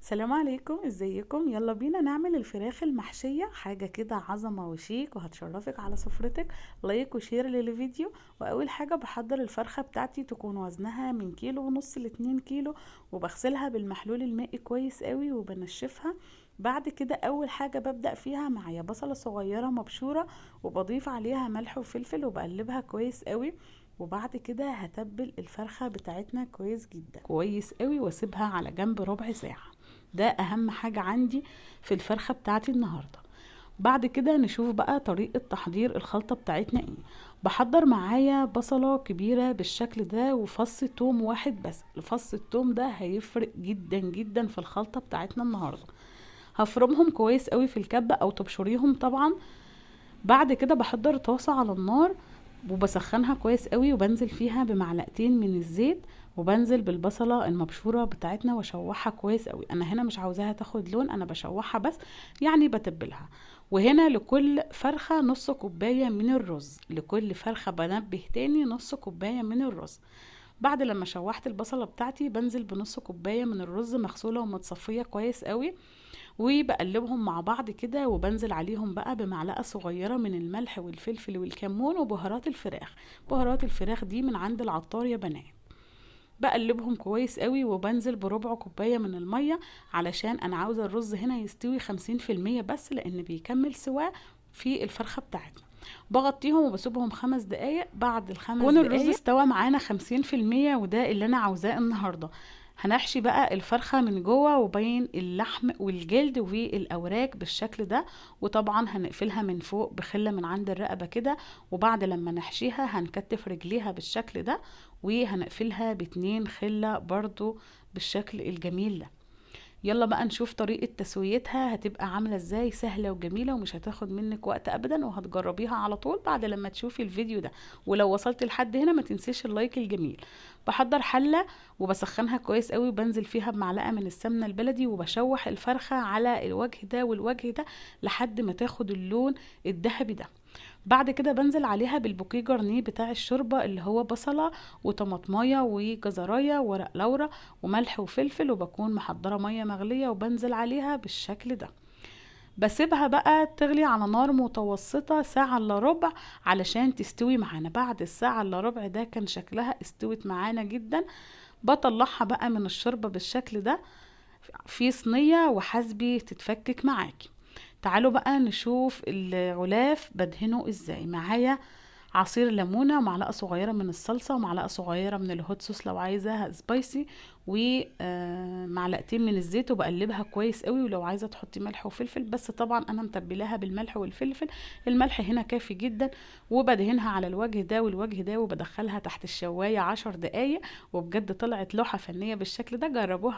السلام عليكم، ازيكم؟ يلا بينا نعمل الفراخ المحشية، حاجة كده عظمة وشيك وهتشرفك على سفرتك. like و share للفيديو. واول حاجة بحضر الفرخة بتاعتي تكون وزنها من كيلو ونص لاتنين كيلو، وبغسلها بالمحلول المائي كويس قوي وبنشفها. بعد كده اول حاجة ببدأ فيها معايا بصلة صغيرة مبشورة، وبضيف عليها ملح وفلفل وبقلبها كويس قوي. وبعد كده هتبل الفرخة بتاعتنا كويس جدا كويس قوي، واسيبها على جنب ربع ساعة. ده اهم حاجة عندي في الفرخة بتاعتي النهاردة. بعد كده نشوف بقى طريقة تحضير الخلطة بتاعتنا ايه. بحضر معايا بصلة كبيرة بالشكل ده وفص توم واحد بس. فص التوم ده هيفرق جدا جدا في الخلطة بتاعتنا النهاردة. هفرمهم كويس قوي في الكبة او تبشريهم طبعا. بعد كده بحضر طاسة على النار وبسخنها كويس قوي، وبنزل فيها بمعلقتين من الزيت، وبنزل بالبصلة المبشورة بتاعتنا واشوحها كويس قوي. انا هنا مش عاوزاها تاخد لون، انا بشوحها بس، يعني بتبلها. وهنا لكل فرخة نص كوباية من الرز، لكل فرخة بنبه تاني نص كوباية من الرز. بعد لما شوحت البصلة بتاعتي بنزل بنص كوباية من الرز مغسولة ومتصفية كويس قوي، وبقلبهم مع بعض كده، وبنزل عليهم بقى بمعلقة صغيرة من الملح والفلفل والكمون وبهارات الفراخ. بهارات الفراخ دي من عند العطار يا بنات. بقلبهم كويس قوي، وبنزل بربع كوباية من المية علشان انا عاوزة الرز هنا يستوي 50% بس، لان بيكمل سواه في الفرخة بتاعتنا. بغطيهم وبسيبهم 5 دقايق. بعد الخمس دقايق الرز استوى معانا 50%، وده اللي انا عاوزاه النهاردة. هنحشي بقى الفرخة من جوه وبين اللحم والجلد والاوراق بالشكل ده، وطبعا هنقفلها من فوق بخلة من عند الرقبة كده. وبعد لما نحشيها هنكتف رجليها بالشكل ده، وهنقفلها باتنين خلة برضو بالشكل الجميل ده. يلا بقى نشوف طريقة تسويتها هتبقى عاملة ازاي. سهلة وجميلة ومش هتاخد منك وقت ابدا، وهتجربيها على طول بعد لما تشوفي الفيديو ده. ولو وصلت لحد هنا ما تنسيش ال like الجميل. بحضر حلة وبسخنها كويس قوي، وبنزل فيها بمعلقة من السمنة البلدي، وبشوح الفرخة على الوجه ده والوجه ده لحد ما تاخد اللون الذهبي ده. بعد كده بنزل عليها بال bouquet garni بتاع الشوربة اللي هو بصلة وطماطماية وجزراية وورق لورا وملح وفلفل، وبكون محضرة مية مغلية وبنزل عليها بالشكل ده. بسيبها بقى تغلي على نار متوسطة ساعة الا ربع علشان تستوي معانا. بعد الساعة الا ربع ده كان شكلها استوت معانا جدا. بطلعها بقى من الشوربة بالشكل ده في صينية وحاسبي تتفكك معاكي. تعالوا بقى نشوف الغلاف بدهنه ازاي. معايا عصير ليمونه ومعلقة صغيرة من الصلصه ومعلقة صغيرة من ال hot sauce لو عايزاها spicy، ومعلقتين من الزيت، وبقلبها كويس قوي. ولو عايزه تحطي ملح وفلفل، بس طبعا انا متبلاها بالملح والفلفل، الملح هنا كافي جدا. وبدهنها على الوجه ده والوجه ده، وبدخلها تحت الشوايه 10 دقايق، وبجد طلعت لوحة فنية بالشكل ده. جربوها.